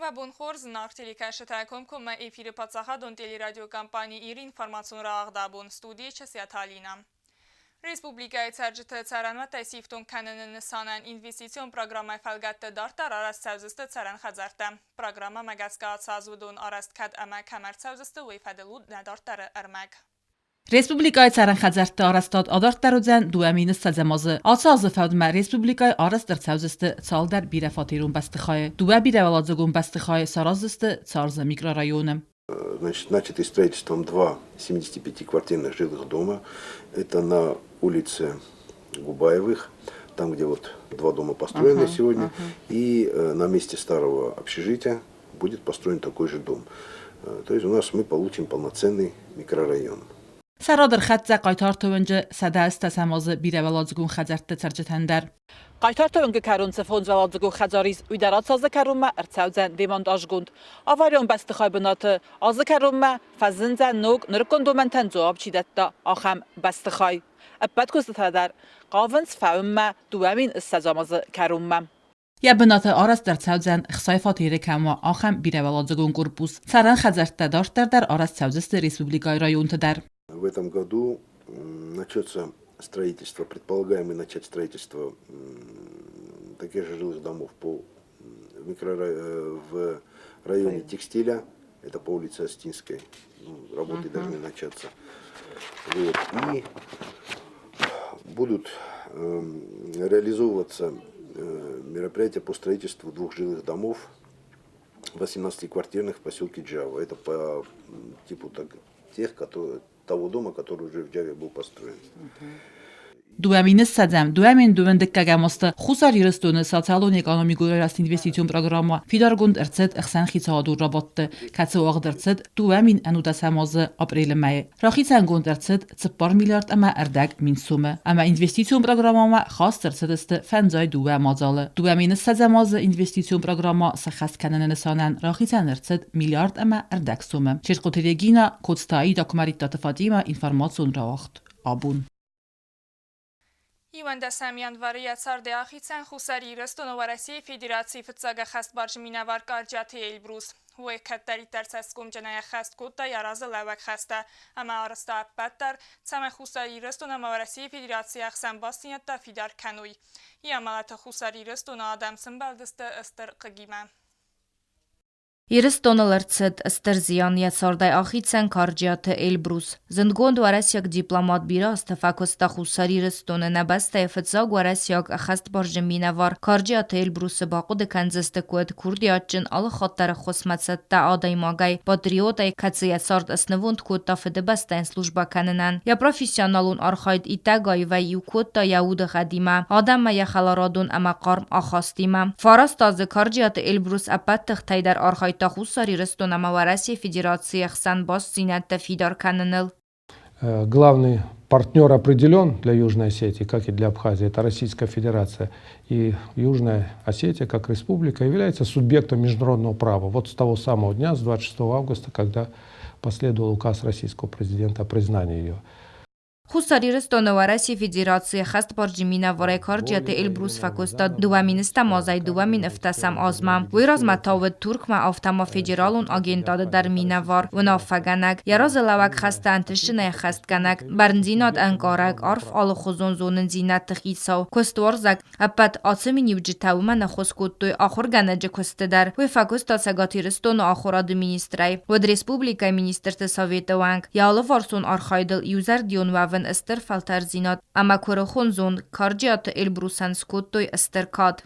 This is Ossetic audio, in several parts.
Уӕ бон хорз, зынаргъ телекӕсджытӕ, комкоммӕ эфиры паддзахадон телерадиокомпани «Ир» информацион рауагъд абон студийы Часиаты Алинӕ. Республикӕйы цӕрджыты цӕрӕнуӕттӕй сифтонг кӕныны нысанӕн инвестицион программӕйы фӕлгӕтты дарддӕр арӕзт цӕудзысты цӕрӕн хӕдзӕрттӕ. Программӕмӕ гӕсгӕ ацы аз уыдон арӕзт кӕд ӕмӕ кӕм ӕрцӕудзысты, уый фӕдыл у нӕ дарддӕры ӕрмӕг. Республикӕйы цӕрӕн хӕдзӕртты арӕзтад адарддӕр уыдзӕн 2020 азы. Ацы азы фӕудмӕ республикӕйы арӕзт ӕрцӕудзысты цалдӕр бирӕфатерон бӕстыхайы. Дыууӕ бирӕуӕладзыгон бӕстыхайы сараздзысты Царзы микрорайоны. Значит, начаты строительством два 75-квартирных жилых дома. Это на улице Губаевых, там, где вот два дома построены сегодня, и на месте старого общежития будет построен такой же дом. То есть у нас мы получим полноценный микрорайон. Сӕ рад ӕрхӕццӕ Хъайтарты уынджы 180 азы бирӕуӕладзыгон хӕдзӕртты цӕрджытӕн дӕр. Хъайтарты уынгы кӕрон цы фондзуӕладзыгон хӕдзар ис, уый дӕр ацы азы кӕронмӕ ӕрцӕудзӕн демонтажгонд. Аварион бӕстыхай бынаты азы кӕронмӕ фӕзындзӕн ног, нырыккон домӕнтӕн дзуапп чи дӕтта, ахӕм бӕстыхай. Ӕппӕт куыстытӕ дӕр хъавынц фӕуынмӕ 2020 азы кӕронмӕ. Йӕ бынаты арӕзт ӕрцӕудзӕн 60 фатеры кӕм уа, ахӕм бирӕуӕладзыгон корпус. Цӕрӕн хӕдзӕрттӕ дарддӕр дӕр арӕзт цӕудзысты республикӕйы районты дӕр. В этом году начнется строительство, предполагаем мы начать строительство таких же жилых домов в районе Текстиля, это по улице Остинской, ну, работы должны начаться. Вот. И будут реализовываться мероприятия по строительству двух жилых домов 18-квартирных в поселке Джава. Это по типу так, тех, которые, того дома, который уже в Джаве был построен. 2020 2022 дыккӕгӕм азты Хуссар Ирыстоны социалон-экономикон рӕзты инвестицион программӕ фидаргонд ӕрцыд ӕхсӕнхицауадон рабадты, кӕцы уагъд ӕрцыд 2010 азы апрелы мӕйы. Рахицӕнгонд ӕрцыд 4 миллиард ӕмӕ ӕрдӕг мин сомы, ӕмӕ инвестицион программӕмӕ хаст ӕрцыдысты фӕндзай дыууӕ мадзалы. 2020 азы инвестицион программӕ сӕххӕст кӕныны нысанӕн рахицӕн ӕрцыд миллиард ӕмӕ ӕрдӕг сомы. Чертхъоты Регина, Коцты Аида, Куымӕридтаты Фатимӕ, информацион рауагъд. Абон. 11 январы йӕ цардӕй ахицӕн Хуссар Ирыстоны Уӕрӕсейы Федерацийы фыццаг ӕххӕстбарджын минӕвар Къарджиаты Эльбрус. Уый кӕддӕриддӕр цӕсгомджынӕй ӕххӕст кодта йӕ разылӕууӕг хӕстӕ ӕмӕ арӕзта ӕппӕт дӕр, цӕмӕй Хуссар Ирыстон ӕмӕ Уӕрӕсейы Федерацийы ӕхсӕн бастдзинӕдтӕ фидар кӕной. Йӕ амӕлӕты Хуссар Ирыстоны адӕм сӕмбӕлдысты стыр хъыгимӕ. Ирыстоныл ӕрцыд стыр зиан йӕ цардӕй ахицӕн Карджиаты Эльбрус. Зындгонд уӕрӕсейаг дипломат бирӕ азты фӕкуыста Хуссар Ирыстоны нӕ бӕстӕйы фыццаг уӕрӕсейаг ӕххӕстбарджын минӕвар Карджиаты Эльбрусы бахъуыды кӕндзысты куыд курдиатджын, алыхатт дӕр ӕххуысмӕ цӕттӕ адӕймагӕй, патриотӕй, кӕцы йӕ цард снывонд кодта Фыдыбӕстӕйӕн службӕ кӕнынӕн. Йӕ профессионалон архайд иттӕг аивӕй иу кодта йӕ удыгъӕдимӕ, адӕммӕ йӕ хӕларадон ӕмӕ хъарм ахастимӕ. Фараст азы Карджиаты Эльбрус ӕппӕт тыхтӕй дӕр архайдта Хуссар Ирыстон ӕмӕ Уӕрӕсейы Федерацийы хсӕн бастдзинӕдтӕ фидар кӕныныл. Главный партнер определен для Южной Осетии, как и для Абхазии, это Российская Федерация. И Южная Осетия, как республика, является субъектом международного права. Вот с того самого дня, с 26 августа, когда последовал указ российского президента о признании ее. Хуссар Ирыстоны Уӕрӕсейы Федерацийы ӕххӕстбарджын минӕварӕй Карджиаты Эльбрус фӕкуыста 2007 азӕй 2007 азмӕ. Уый размӕ та уыд Туркмӕ, афтӕ ма федералон агентады дӕр минӕвар, уынаффӕгӕнӕг, йӕ разылӕууӕг хӕстӕ ӕнтыстджынӕй ӕххӕстгӕнӕг, бӕрндзинад ӕнкъарӕг, арф алыхуызон зонындзинӕдты хицау, куыстуарзаг. Ӕппӕт ацы миниуджытӕ уымӕн ӕххуыс кодтой ахуыргӕнӕджы куысты дӕр. Уый фӕкуыста Цӕгат Ирыстоны ахуырады министрӕй. Уӕд республикӕйы министрты советы уӕнг. Йӕ алыварсон архайдыл иузӕрдион уӕвын стыр фӕлтӕрддзинад ӕмӕ куырыхон зонд Карджиаты Эльбрусӕн скодтой стыр кад.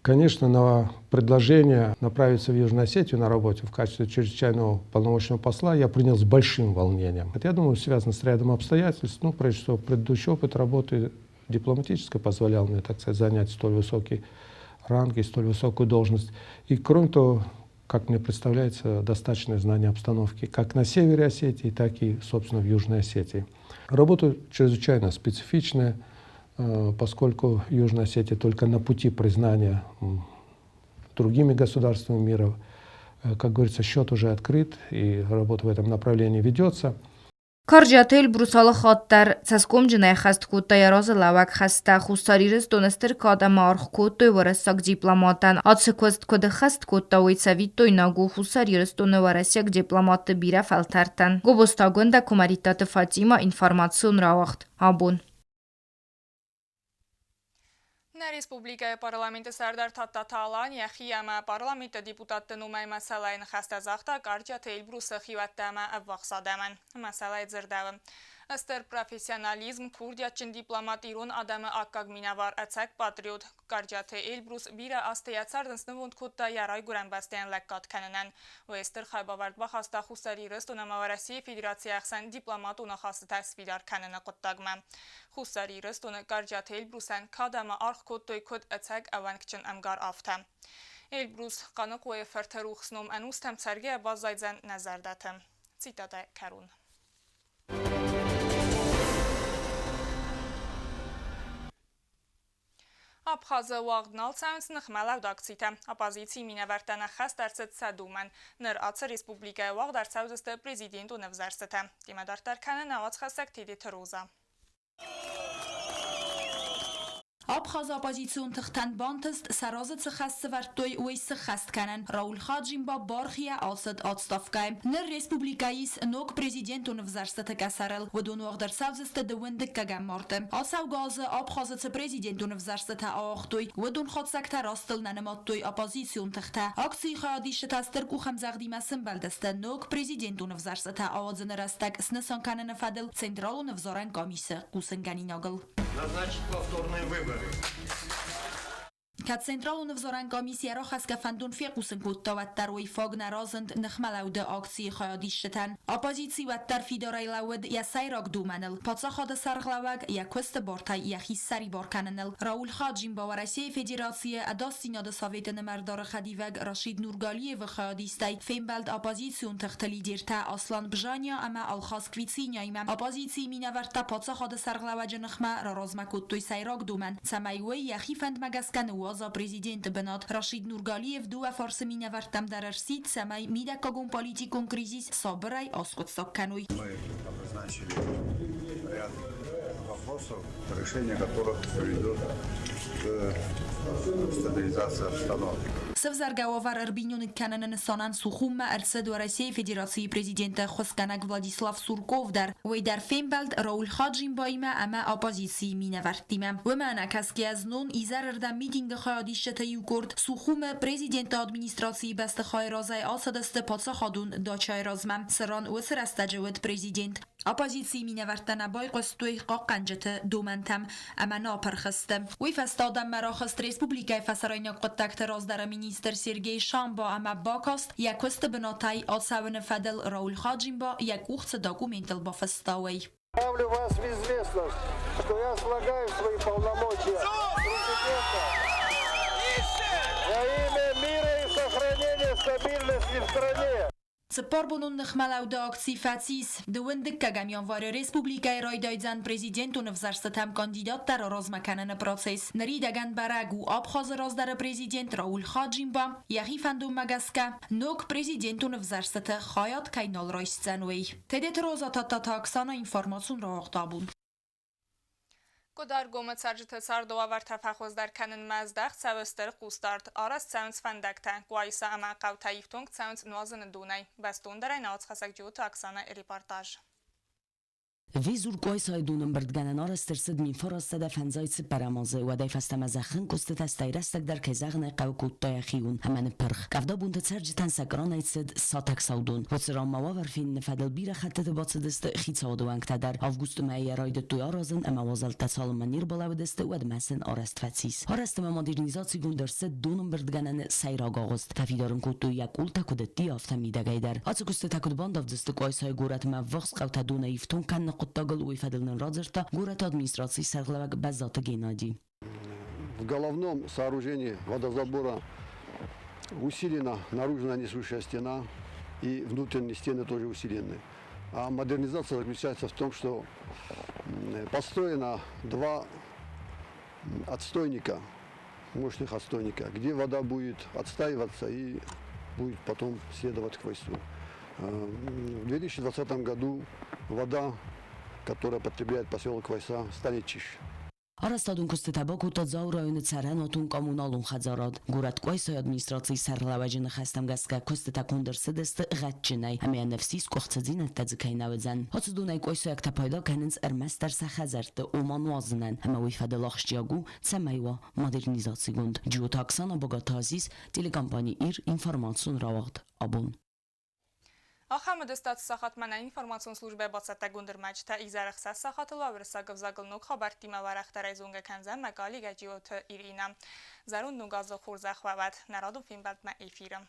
Конечно, на предложение направиться в Южную Осетию на работе в качестве чрезвычайного полномочного посла я принял с большим волнением. Это, я думаю, связано с рядом обстоятельств. Ну, прежде всего, предыдущий опыт работы дипломатической позволял мне, так сказать, занять столь высокий ранг и столь высокую должность. И, кроме того, как мне представляется, достаточное знание обстановки как на севере Осетии, так и, собственно, в Южной Осетии. Работа чрезвычайно специфичная, поскольку Южная Осетия только на пути признания другими государствами мира. Как говорится, счет уже открыт, и работа в этом направлении ведется. Карджиаты Эльбрус алы хатт дӕр цӕсгомджынӕй ӕххӕст кодта йӕ разылӕууӕг хӕстӕ. Хуссар Ирыстоны стыр кад ӕмӕ аргъ кодтой уӕрӕсаг дипломатӕн. Ацы куыст куыд ӕххӕст кодта, уый цӕвиттойнаг у Хуссар Ирыстоны уӕрӕсейаг дипломатты бирӕ фӕлтӕртӕн. Гобозты Агуындӕ, Куымӕридтаты Фатимӕ, информацион рауагъд. Абон. Нӕ республикӕйы парламенты сӕрдар Тадтаты Алан йӕхи ӕмӕ парламенты депутатты номӕй мӕсӕлӕйы ныхӕстӕ загъта Къарджиаты Эльбрусы хиуӕттӕ ӕмӕ ӕввахс адӕмӕн. Мӕсӕлӕйы дзырдӕуы: Стыр профессионализм, курдиатджын дипломат, ирон адӕмы аккаг минӕвар, ӕцӕг патриот Къарджиаты Эльбрус бирӕ азты йӕ цард снывонд кодта йӕ райгуырӕн бӕстӕйӕн лӕггад кӕнынӕн. Уый стыр хайбавӕрд бахаста Хуссар Ирыстон ӕмӕ Уӕрӕсейы Федерацийы ӕхсӕн дипломатон ахастытӕ сфидар кӕныны хъуыддагмӕ. Хуссар Ирыстоны Къарджиаты Эльбрусӕн кад ӕмӕ аргъ кодтой куыд ӕцӕг ӕууӕнкджын ӕмгар, афтӕ. Эльбрус Хъаныхъойы фырты рухс ном ӕнустӕм цӕргӕйӕ баззайдзӕн нӕ зӕрдӕты. Цитатӕ кӕрон. Абхазы уагъд нал цӕуынц ныхмӕлӕуд акцитӕ. Оппозицийы минӕвӕрттӕн ӕххӕст ӕрцыд сӕ домӕн. Ныр ацы республикӕйы уагъд ӕрцӕудзысты президентон ӕвзӕрстытӕ. Темӕ дарддӕр кӕны нӕ уацхӕссӕг Тедеты Роза. Абхазы оппозицион тыхтӕн бантыст, сӕ разы цы хӕс сӕвӕрдтой, уый сыххӕст кӕнын. Рауль Хаджимба бархийӕ ацыд отставкӕйы. Ныр республикӕйы ис ног президентон ӕвзӕрстыты къӕсӕрыл. Уыдон уагъд ӕрцӕудзысты дыууын дыккӕгӕм марты. Ацӕугӕ азы Абхазы цы президентон ӕвзӕрстытӕ ауагътой, уыдон хатдзӕгтӕ растыл нӕ нымадтой оппозицион тыхтӕ. Акцийы хайадисджытӕ стыр къухӕмдзӕгъдимӕ сӕмбӕлдысты ног президентон ӕвзӕрстытӕ ауадзыны рӕстӕг снысан кӕныны фӕдыл Централон ӕвзарӕн къамисы хъусынгӕнинагыл. Назначить повторные выборы. Кӕд Централон ӕвзарӕн къамис йӕ рахӕсгӕ фӕндон фехъусын кодта, уӕддӕр уый фаг нӕ разынд ныхмӕлӕуды акцийы хайадисджытӕн. Оппозици уӕддӕр фидарӕй лӕууыд йӕ сӕйраг домӕныл, паддзахады сӕргълӕууӕг йӕ куысты бартӕй йӕхи ссӕрибар кӕныныл. Рауль Хаджимба Уӕрӕсейы Федерацийы Ӕдасдзинады Советы нымӕрдары хӕдивӕг Рашид Нургалиевы хайадистӕй фембӕлд оппозицион тыхты лидертӕ Аслан Бжания ӕмӕ Алхаз Квициняимӕ. Оппозицийы минӕвӕрттӕ паддзахады сӕргълӕууӕджы ныхмӕ раразмӕ кодтой сӕйраг домӕн, цӕмӕй уый йӕхи фӕндмӕ гӕсгӕ ныууадза президенты бынат. Рашид Нургалиев дыууӕ фарсы минӕвӕрттӕм дӕр ӕрсидт, цӕмӕй мидӕггагон политикон кризис сабырӕй аскъуыддзаг кӕной. Мы обозначили ряд вопросов, решение которых приведет к стабилизации обстановки. Сӕвзӕргӕ уавӕр ӕрбиноныг кӕныны нысанӕн Сухуммӕ ӕрцыд Уӕрӕсейы Федерацийы президенты ӕххуысгӕнӕг Владислав Сурков дӕр. Уый дӕр фембӕлд Рауль Хаджимбаимӕ ӕмӕ оппозицийы минӕвӕрттимӕ. Уымӕ ӕнӕкӕсгӕйӕ знон изӕрырдӕм митингы хайадисджыты иу къорд Сухумы президенты администрацийы бӕстыхайы разӕй ацыдысты паддзахадон дачӕйы размӕ, цыран уыцы рӕстӕджы уыд президент. Оппозицийы минӕвӕрттӕ нӕ байхъуыстой хъахъхъӕнджыты домӕнтӕм ӕмӕ нӕ апырх сты. Уый фӕстӕ адӕммӕ рахызт республикӕйы фӕсарӕйнаг хъуыддӕгты раздӕры министр Сергей Шамба ӕмӕ бакаст йӕ куысты бынатӕй ацӕуыны фӕдыл Рауль Хаджимба йӕ къух цы документыл бафыста, уый. Ставлю вас в известность, что я слагаю свои полномочия президента во имя мира и сохранения стабильности в стране. Цыппарбонон ныхмӕлӕуды акци фӕцис. Дыууын дыккӕгӕм январы республикӕйы райдайдзӕн президентон ӕвзӕрстытӕм кандидаттӕ раразмӕ кӕныны процесс. Ныридӕгӕн бӕрӕг у, Абхазы раздӕры президент Рауль Хаджимба йӕхи фӕндонмӕ гӕсгӕ ног президентон ӕвзӕрстыты хайад кӕй нал райсдзӕн, уый. Тедеты Роза Тадтаты Оксана информацион рауагъд абон. Къуыдаргомы цӕрджыты царды уавӕртӕ фӕхуыздӕр кӕнынмӕ здӕхт цӕуы стыр хъусдард. Арӕзт цӕуынц фӕндӕгтӕ, Къуайса ӕмӕ хъӕутӕ ифтонг цӕуынц нуазыны донӕй. Бӕстондӕрӕй науӕдзхӕссӕг Джиоты Оксана репортаж. Везур Къуайсайы донӕмбырдгӕнӕн арӕзт ӕрцыд 1954 азы. Уӕдӕй фӕстӕмӕ зӕххын куыстытӕ стӕй рӕстӕг дӕр, кӕй зӕгъын ӕй хъӕуы, кодта йӕхион ӕмӕ ныппырх. Къӕвдабонты цӕрджытӕн сӕ кранӕй цыд сатӕгсау дон. Уыцы ранмӕ уавӕр феныны фӕдыл бирӕ хӕттыты бацыдысты хицауады уӕнгтӕ дӕр. Августы мӕйы йӕ райдыдтой аразын ӕмӕ уазӕлттӕ цалынмӕ не рбалӕууыдысты, уӕдмӕ сын арӕзт фӕцис. Арӕзт ӕмӕ модернизацигонд ӕрцыд донӕмбырдгӕнӕны сӕйраг агъуыст. Фӕфидар ын кодтой йӕ къултӕ куыд ӕдде, афтӕ мидӕгӕй дӕр. Ацы куыстытӕ куыд бандавдзысты Къуайсайы горӕтмӕ ӕввахс хъӕутӕ донӕй ифтонг кӕныны хъуыддагыл, уый фӕдыл нын радзырдта горӕты администрацийы сӕргълӕууӕг Бӕззаты Геннади. В головном сооружении водозабора усилена наружная несущая стена и внутренние стены тоже усилены. А модернизация заключается в том, что построено два отстойника, мощных отстойника, где вода будет отстаиваться и будет потом следовать к Войсу. В 2020 году вода, которая потребляет поселок Вайса, станет чище. Арӕзтадон куыстытӕ бакодта Дзауы районы цӕрӕнуатон-коммуналон хӕдзарад. Горӕт Къуайсайы администрацийы сӕргълӕууӕджы ныхӕстӕм гӕсгӕ куыстытӕ конд ӕрцыдысты гъӕдджынӕй ӕмӕ йӕ ныфс ис къуыхцыдзинӕдтӕ дзы кӕй нӕ уыдзӕн. Ацы донӕй къуайсайӕгтӕ пайда кӕнынц ӕрмӕстдӕр сӕ хӕдзӕртты, ома нуазынӕн, ӕмӕ уый фӕдыл ахсджиаг у, цӕмӕй уа модернизацигонд. Джиоты Оксана, Богаты Азиз, телекомпани Ир, информацион рауагъд абон. Ахӕм ӕдыстат сахатмӕ нӕ информацион службӕ бацӕттӕгонд ӕрмӕджытӕ изӕр 6 сахатыл уырыссаг ӕвзагыл ног хабӕрттимӕ уӕрӕхдӕрӕй зонгӕ кӕндзӕн мӕ коллегӕ Джиоты Ирина. Зӕронд ног азы хорзӕх уӕ уӕд! Нӕ радон фембӕлдмӕ эфиры.